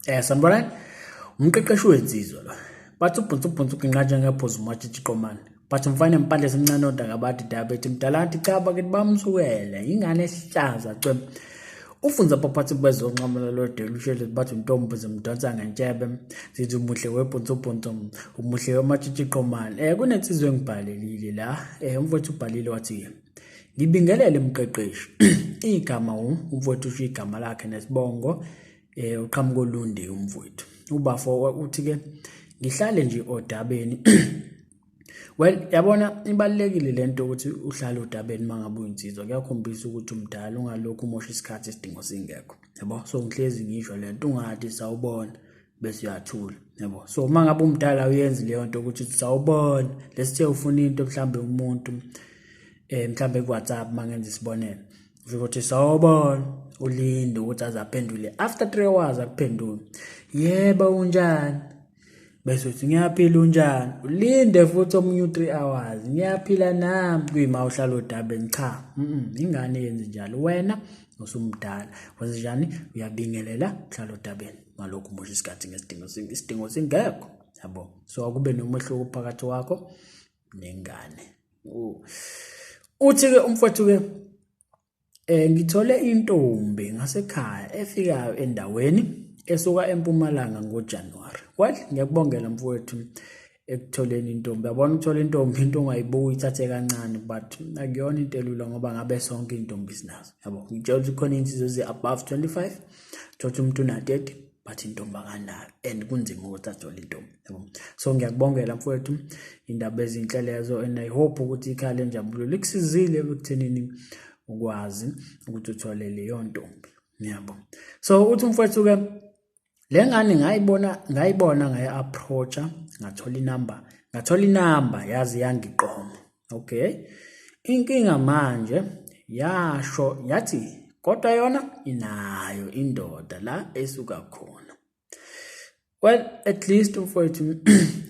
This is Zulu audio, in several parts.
Sanibonani. Umqeqeshi wensizwa lo. Bathi ubhunsu ubhunsu uginqa njengephuzu umatshitshi qomane. Bathi umfana empandla esemncane odaka bathi diabetes mdala athi cha bakithi bamsukele ingane ehlaza cwem. Ufunza phaphathi bezonqamula lodela ushele bathi untombi zimdonsa ngentshebe zithi umuhle webhunsu ubhunsu umuhle wematshitshi qomane. Kunensizwa engibhalelile la. Umfowethu ubhalile wathi ngibingelele mqeqeshi. Igama umfowethu usho igama lakhe nesibongo. Uqhamuka olundi umfowethu. Ubafo uthi ke ngihlale nje odabeni. Well, yabona ibalulekile lento ukuthi uhlale odabeni mangabe uyinsizwa, kuyakhombisa ukuthi umdala, ungalokhu umosha isikhathi isidingo singekho, yabo. So ngihlezi ngisho lento, ungathi sawubona bese uyathula, yabo. So uma ngabe umdala uyenzi leyo nto ukuthi sawubona, lesithe ufuna into mhlambe umuntu mhlambe ku WhatsApp, mangenza isibonelo, ufike uthi sawubona, ulinde ukuthi aze aphendule, after 3 hours akuphendule, yebo unjani, bese uthi ngiyaphila unjani, ulinde futhi omunye u3 hours, ngiyaphila nami, kuyima uhlala odabeni. Cha, ingane yenze njalo, wena usumdala wenze njani, uyabingelela, uhlala odabeni, ngalokhu umosha isikhathi ngesidingo, isidingo singekho, yabo. So akube nomehluko phakathi kwakho nengane. Uthi ke umfowethu ke ngithole intombi ngasekhaya efikayo endaweni esuka eMpumalanga ngoJanuary. Well, ngiyakubongela mfowethu ekutholeni intombi. Yabona ukuthola intombi into ongayibuki ithathe kancane, but akuyona into elula ngoba ngabe sonke intombi sinazo, yabo. Ngitshela ukuthi khona insizwa ezi above 25, thola umuntu una 30 but intombi akanayo, and kunzima ukuthi athole intombi, yabo. So ngiyakubongela mfowethu, indaba ezinhle lezo, and I hope ukuthi ikhaya lenjabulo likusizile ekuthenini ukwazi ukuthi uthole leyo ntombi, yabo. So uthi umfowethu ke le ngane ngayibona ngayi-approacha, ngathola inamba yazi yangiqoma. Okay, inkinga manje yasho yathi kodwa yona inayo indoda la esuka khona. Well, at least umfowethu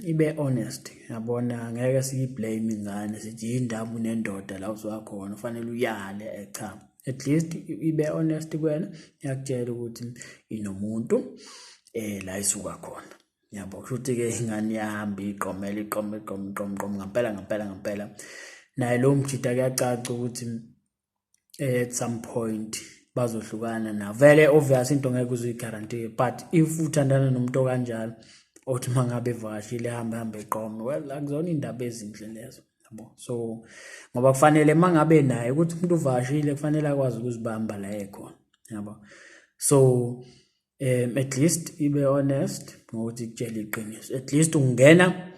ibe honest, yabona, ngeke siyiblame ingane sithi yindaba unendoda la usuka khona ufanele uyale. Cha, at least ibe honest kuwena, iyakutshela ukuthi inomuntu la isuka khona, yabo. Kusho ukuthi ke ingane iyahamba iqomela iqome iqome iqome iqome ngempela ngempela ngempela. Naye lo mjida kuyacaca ukuthi at some point bazohlukana na vele, obvious into ngeke uzuyiguarantee, but if uthandana nomuntu okanjalo othi mangabe evakashile hambe hambe eqome, well, akuzona indaba ezinhle lezo, yabo. So ngoba kufanele mangabe naye ukuthi umuntu uvakashile kufanele akwazi ukuzibamba la ekhona, yabo. So at least ibe honest ngokuthi ikutshele iqiniso, at least ungena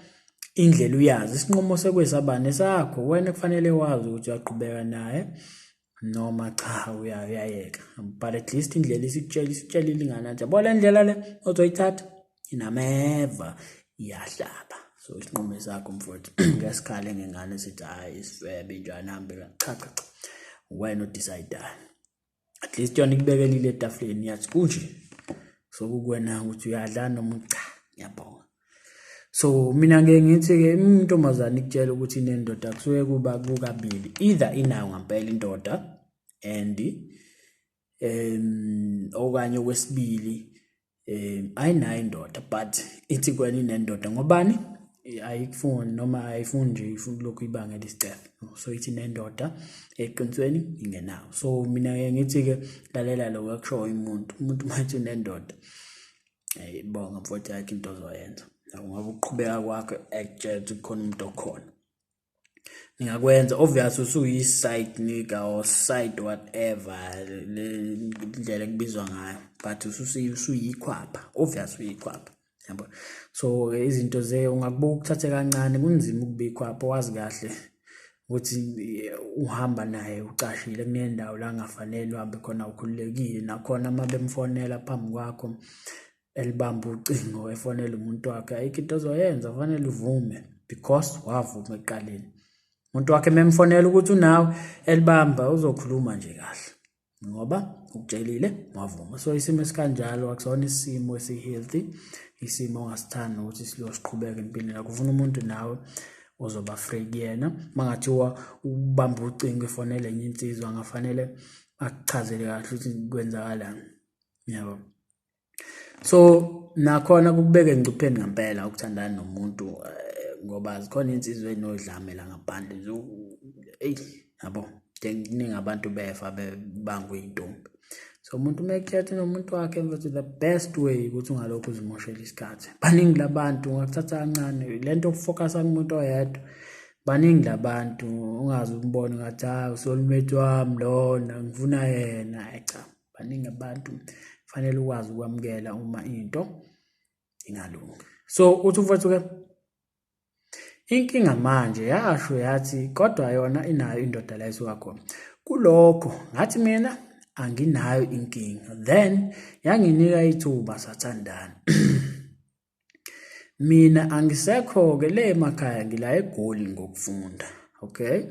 indlela uyazi isinqumo sekwesabani sakho, wena kufanele wazi ukuthi uyaqhubeka naye noma cha uyayeka, but at least indlela isikutshela isitshelile ingane nje, yabo, le ndlela le ozoyithatha inameva, iyahlaba. So isinqumo sakho mfowethu, ngesikhale ngengane sithi hayi isifebe njani hambe, cha cha cha, wena odecide. At least yona ikubekelile etafuleni yathi kunje, so kukuwena ukuthi uyadla noma cha. Ngiyabonga. So mina ngeke ngithi-ke intombazane ikutshela ukuthi inendoda kusuke kuba kukabili, either inayo ngempela indoda and okanye okwesibili ayinayo indoda but ithi kwena inendoda ngobani ayikufuni noma ayifuni nje, ifuna lokhu ibangela isicefe, so ithi inendoda eqinisweni ingenawo. So mina ngeke ngithi-ke lalela lokho akushoyo umuntu uma ethi unendoda, bonga mfowethu, yakho into ozoyenza ngoba ukuqhubeka kwakho ekutshela ukuthi kukhona umuntu okhona ningakwenza, obvious usuyi-side nigga or side whatever le ndlela ekubizwa ngayo, but usuyikhwapha, obvious uyikhwapha, yabo. So izinto ze ungakubuka ukuthathe kancane, kunzima ukuba ikhwapha wazi kahle ukuthi uhamba naye ucashile kunendawo la angafanele uhambe khona ukhululekile, nakhona uma bemfonela phambi kwakho elibamba ucingo efonela umuntu wakhe, ayikho into ozoyenza, kufanele uvume because wavuma ekuqaleni. Umuntu wakhe memfonela ukuthi unawe elibamba, uzokhuluma nje kahle ngoba ukutshelile wavuma. So isimo esikanjalo akusona isimo esi-healthy, isimo ongasithandi ukuthi silo siqhubeke empilweni yakho. Ufuna umuntu nawe ozoba free kuyena, mangathiwa ubamba ucingo efonele enye insizwa, angafanele akuchazele kahle ukuthi kwenzakalani, yabo. So nakhona kukubeka engcupheni ngempela ukuthandana nomuntu ngoba zikhona iy'nsizwa ey'nodlame la ngaphandle, eyi yabo, kuningi abantu befa bebangwa iy'ntombi. So umuntu uma ekutshela unomuntu wakhe mfethu, the best way ukuthi ungalokhu uzimoshela isikhathi. Baningi labantu, ungakuthatha kancane le nto yokufokhasa kumuntu oyedwa. Baningi labantu, ungaze umbone ngathi hayi usoulmate wami lona, ngifuna yena. Hhayi cha, baningi abantu, fanele ukwazi ukwamukela uma into ingalungi. So uthi mfowethu-ke inkinga manje yasho yathi kodwa yona inayo indoda la isuka khona. Kulokho ngathi mina anginayo inkinga, then yanginika ithuba sathandana. Mina angisekho-ke le emakhaya, ngila eGoli ngokufunda, okay?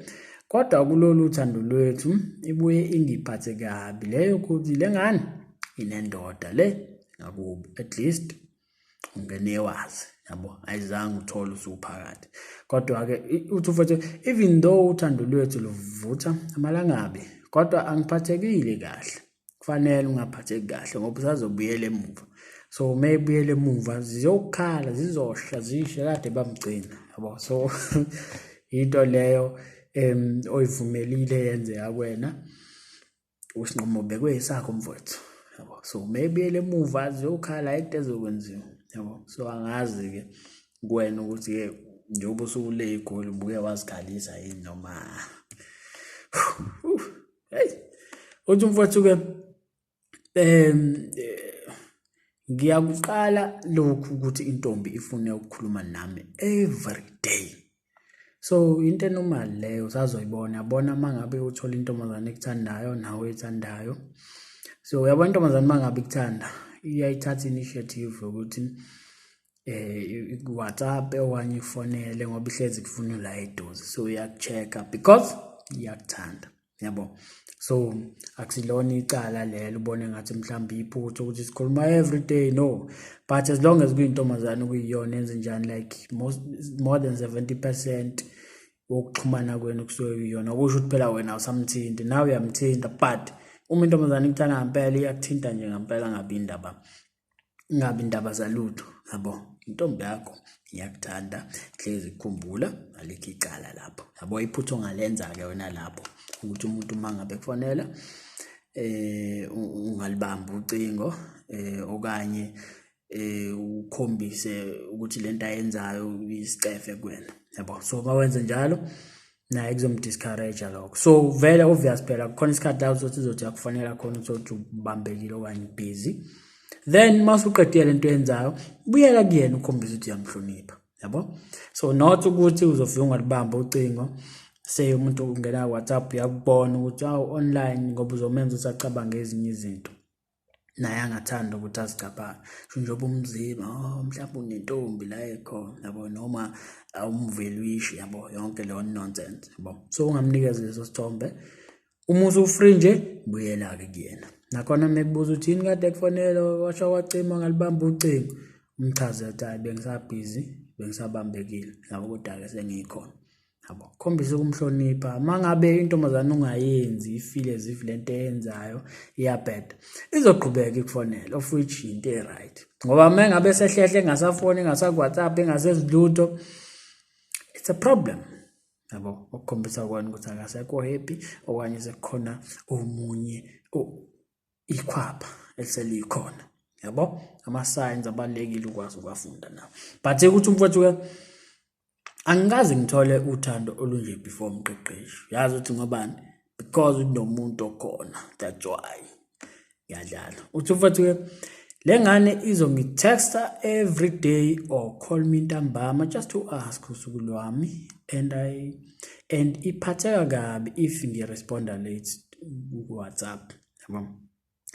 Kodwa kulolu thando lwethu ibuye ingiphathe kabi leyo kuthi le ngane inendoda le ngakubo, at least ungene wazi yabo, ayizange uthole usuphakathi. Kodwa-ke uthi mfowethu, even though uthando lwethu luvutha amalangabi, kodwa angiphathekile kahle. Kufanele ungaphatheki kahle ngoba usazobuyela emuva. So uma ebuyela emuva ziyokhala, zizosha, zishe kade bamgcina yabo. So into leyo oyivumelile yenzeka kuwena, isinqumo bekuyesakho mfowethu yabo. So uma ebuyela emuva ziyokhala, ayikho into ezokwenziwa yabo. So angazi-ke kuwena ukuthi-ke njengoba usukule iGoli ubuke wazikhalisa yini noma hey. Uthi umfowethu-ke ngiyakuqala lokhu ukuthi intombi ifune ukukhuluma nami every day. So into enormal leyo, usazoyibona yabona uma ngabe uthola intombazane ekuthandayo nawe oyithandayo. So uyabona intombazane uma ngabe ikuthanda iyayithatha initiative yokuthi ku-WhatsApp okanye ifonele ngoba ihlezi kufuna la eduze. So iyaku-check-a because iyakuthanda yabo. So akusilona icala lelo ubone ngathi mhlawumbe iphutha ukuthi sikhuluma every day, no, but as long as kuyintombazane kuyiyona yenze njani, like most, more than 70% wokuxhumana kwenu kusuke kuyiyona, kusho ukuthi phela wena awusamthinti, nawe uyamthinta. But uma intombazane ikuthanda ngempela iyakuthinta nje ngempela, ngabi indaba, ingabi indaba zalutho yabo. Intombi yakho iyakuthanda, hlezi ikukhumbula, alikho icala lapho yabo. Iphutha ongalenza-ke wena lapho ukuthi umuntu uma ngabe kufonela ungalibambi ucingo okanye ukhombise ukuthi lento ayenzayo isicefe kuwena yabo. So uma wenze njalo naye kuzom-discourage lokho. So vele obvious phela kukhona isikhathi la uzothi uzothi akufonela khona, uzothi ubambekile okanye busy, then masuqedile lento oyenzayo buyela kuyena ukhombise ukuthi uyamhlonipha yabo. So not ukuthi uzofika ungalibamba ucingo, say umuntu ungena WhatsApp uyakubona ukuthi awu online, ngoba uzomenza ukuthi acabange ezinye izinto naye angathanda ukuthi azicabange. Sho njengoba umzima, oh mhlawumbe unentombi la ekhona yabo, noma awumvelwishi yabo, yonke leyo nonsense yabo. So ungamnikeza leso sithombe. Uma usu-free nje buyela-ke kuyena. Nakhona uma ekubuza ukuthi yini kade ekufonela washo wacima ngalibamba ucingo, umchaze ukuthi hhayi bengisabhizi, bengisabambekile yabo, kodwa-ke sengikhona yabo. Khombisa ukumhlonipha. Uma ngabe intombazane ungayenzi ifile as if lento eyenzayo iyabheda, izoqhubeka ikufonele, of which into e-right, ngoba uma ngabe sehlehle engasafoni, engasaku-WhatsApp, engasezilutho, it's a problem yabo, okukhombisa kona ukuthi akasekho happy okanye sekukhona omunye ikhwapha eliselikhona yabo. Ama-signs abalulekile ukwazi ukuwafunda nawo. But ukuthi umfowethu-ke angikaze ngithole uthando olunje before umqeqeshi, yazi ukuthi ngobani, because unomuntu okhona, that's why ngiyadlala. Uthi umfowethu-ke le ngane izongitexta every day or call me ntambama just to ask usuku lwami, and iphatheka kabi if ngiresponda late ku-WhatsApp yabo.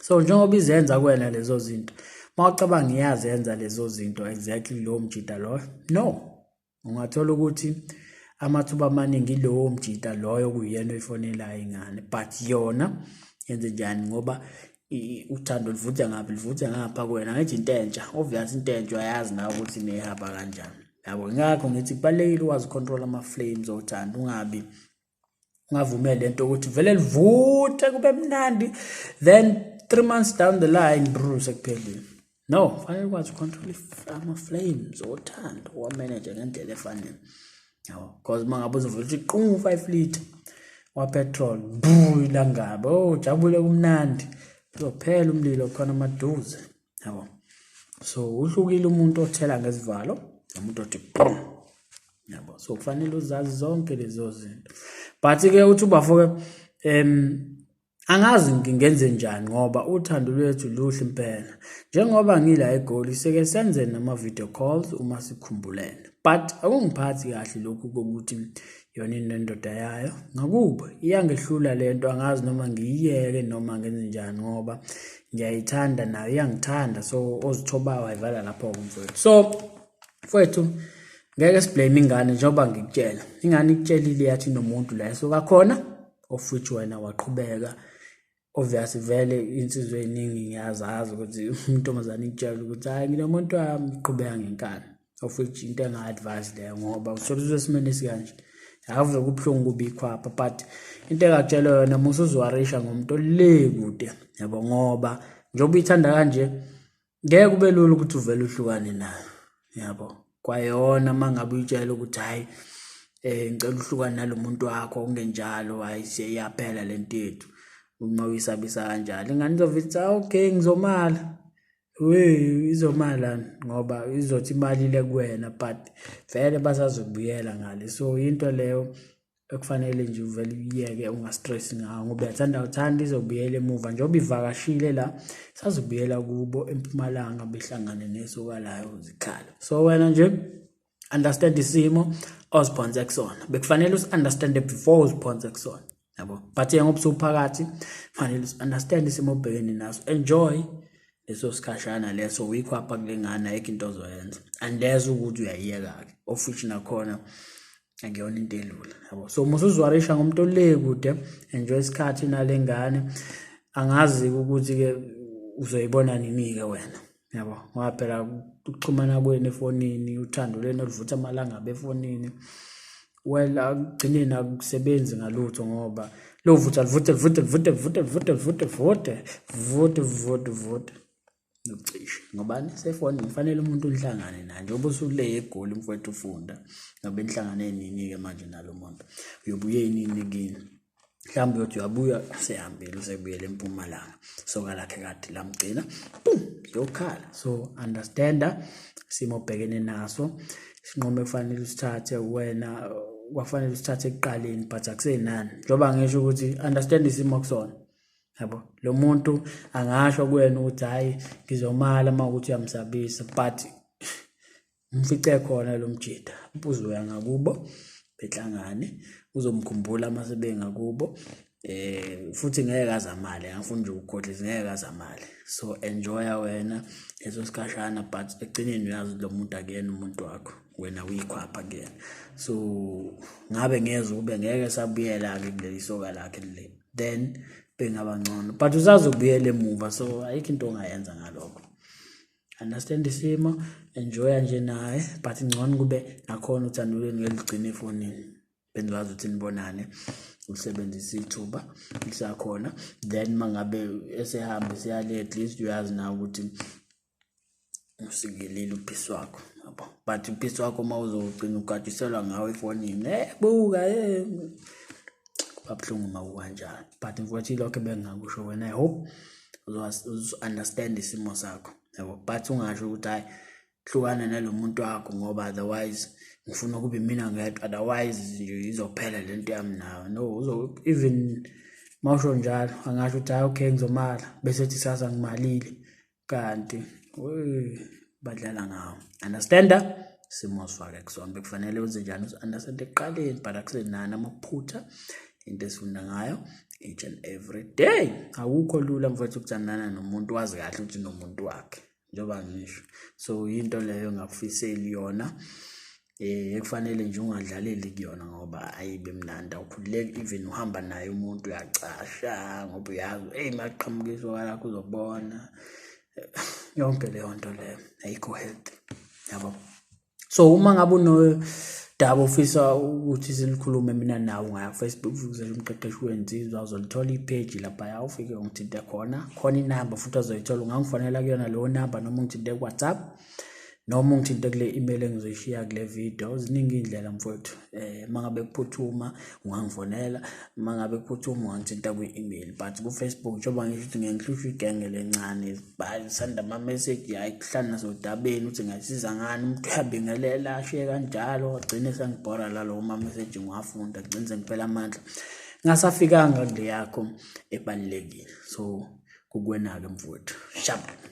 So njengoba izenza kuwena lezo zinto, mawucabanga iyazenza lezo zinto exactly lowo mjida loyo, no, ungathola ukuthi amathuba amaningi lowo mjida loyo kuyena oyifonelayo ingane, but yona yenze njani ngoba uthando livutha ngapha, livutha ngapha kuwena. Ngithi into entsha, obvious into entsha uyayazi nawe ukuthi nehamba kanjani yabo. Ingakho ngithi kubalulekile ukwazi control ama-flames othando, ungabi ungavumeli lento ukuthi vele livuthe kube mnandi, then 3 months down the line bro sekuphelile. No, fanele ukwazi ucontrol ama-flames othando, uwameneje ngendlela efanele, yabo, because uma ngabe uzovela uthi qu 5 litre wa-petrol bu ilangabe, oh jabule kumnandi, uzophela umlilo khona maduze, yabo. So uhlukile umuntu othela ngezivalo nomuntu othi brum, yabo. So kufanele uzazi zonke lezo zinto. But ke uthi ubafo ke angazi ngingenze njani ngoba uthando lwethu luhle impela. Njengoba ngila eGoli seke senze nama-video calls uma sikhumbulene, but akungiphathi kahle lokhu kokuthi yona inendoda yayo ngakubo. Iyangehlula lento, angazi noma ngiyiyeke noma ngenze njani ngoba ngiyayithanda, nayo iyangithanda. So ozithobayo wayivala lapho-ke mfowethu. So mfowethu, ngeke siblame ingane njengoba ngikutshela, ingane ikutshelile yathi nomuntu la esuka khona, of which wena waqhubeka. Obvious vele insizwa eyiningi ngiyazazi ukuthi intombazane ikutshela ukuthi hhayi nginomuntu wami, qhubeka ngenkani, of which into enga-advise leyo ngoba uthola usesimeni esikanje ave kubuhlungu kuba ikhwapha. But into engakutshela yona, musa uziwarisha ngomuntu ole kude, yabo, ngoba njengoba uyithanda kanje ngeke kube lula ukuthi uvele uhlukane nayo, yabo. Kwayona uma ngabe uyitshela ukuthi hhayi ngicela uhlukane nalo muntu wakho, kungenjalo hhayi seyaphela lento yethu, uma uyisabisa kanjalo ingane izovele ithi okay ngizomala. We izomala ngoba izothi imalile kuwena, but vele basazobuyela ngale. So into leyo ekufanele nje uvele uyiyeke, ungastress ngayo ngoba uyathanda uthanda, izobuyela emuva njengoba ivakashile la, isazobuyela kubo empumalanga behlangane nesoka layo zikhala. So wena nje understand isimo oziphonse kusona, bekufanele usi-understande before uziphonse kusona, yabo. But ke ngoba usuphakathi fanele usi-understand isimo obhekene naso, enjoy leso sikhashana leso uyikhwapha kule ngane, ayikho into ozoyenza unless ukuthi uyayiyeka-ke, of which nakhona akuyona into elula, yabo. So musa uzwarisha ngomuntu ole kude, enjoy isikhathi nale ngane. Angazi ukuthi-ke uzoyibona nini-ke wena, yabo, ngoba phela ukuxhumana kwenu efonini, uthando lwenu oluvutha amalangabi efonini, well akugcineni akusebenzi ngalutho ngoba lo vutha livuthe livuthe livuthe livuthe livuthe livuthe livuthe vuthe vuthe vuthe ucishe ngobani sefonini. Kufanele umuntu unihlangane naye njengoba usule eGoli mfowethu ufunda, ngoba enihlangane nini-ke manje nalo muntu, uyobuye nini kini? Mhlawumbe uyothi uyabuya usehambile, usebuyele empumalanga, soka lakhe kade lamgcina boom yokhala. So understanda isimo obhekene naso, isinqumo ekufanele usithathe wena kwafanele usithathe ekuqaleni, but akusenani njengoba ngisho ukuthi understand isimo kusona, yabo. Lo muntu angasho kuwena ukuthi hhayi ngizomala uma ukuthi uyamsabisa, but umfice khona lo mjida uzoya ngakubo behlangane, uzomkhumbula uma sebengakubo futhi ngeke azamale, angifuni nje ukukhohlisa, ngeke azamale. So enjoya wena leso sikhashana, but ekugcineni uyazi lo muntu akuyena umuntu wakho, wena uyikhwapha kuyena. So ngabe ngeze kube ngeke sabuyela-ke kuleli soka lakhe le, then bengaba ngcono, but usazobuyela emuva, so ayikho into ongayenza ngalokho. Understand isimo, enjoya nje naye, but ngcono kube nakhona uthando lwenu ngeligcina efonini, benizwazi ukuthi nibonane, usebenzise ithuba lisakhona. Then mangabe esehamba eseyale, at least uyazi nawe ukuthi usikelile uphisi wakho, yabo. But uphisi wakho uma uzogcina ugatshiselwa ngawo efonini, buka kuba buhlungu uma kukanjalo. But mfowethu ilokho ebengingakusho wena, I hope uzo-understand isimo sakho, yabo. But ungasho ukuthi hhayi hlukana nalo muntu wakho ngoba otherwise ngifuna kube mina ngedwa, otherwise nje izophela lento yami nawe. No, uzo even mawusho njalo angasho ukuthi hhayi okay ngizomala, bese ethi sasa ngimalile, kanti badlala ngawo. Understanda simo osifake kusona, bekufanele wenze njani usi-understand ekuqaleni, but akusenani amaphutha, into esifunda ngayo each and every day. Akukho lula mfowethu ukuthandana nomuntu wazi kahle ukuthi unomuntu wakhe, njengoba ngisho. So into leyo engakufiseli yona, ekufanele nje ungadlaleli kuyona ngoba ayibe mnandi, awukhululeki even uhamba naye umuntu uyacasha ngoba uyazi eyi maqhamuka isoka lakho uzobona yonke leyo nto leyo ayikho healthy, yabo. So uma ngabe Daba ofisa ukuthi silikhulume mina nawe, ungaya ku-Facebook, ufike Umqeqeshi Wensizwa, uzolithola ipheji laphaya, ufike ungithinte khona. Khona inamba futhi ozoyithola, ungangifonela kuyona leyo namba, noma ungithinte ku-WhatsApp, noma ungithinte kule email engizoyishiya kule video. Ziningi iy'ndlela, mfowethu. Uma ngabe kuphuthuma ungangifonela, uma ngabe kuphuthuma ungangithinta kwi-email, but ku-Facebook, njengoba ngisho ukuthi ngeke ngihlushwe igenge lencane sanda ama-message, hhayi, kuhlala nasodabeni ukuthi ngasiza ngani. Umuntu uyabingelela, ashiye kanjalo, agcine sengibhora lalowo ma-message ngiwafunda, gcine sengiphela amandla, ngasafikanga kule yakho ebalulekile. So kukuwena-ke, mfowethu. Sharp.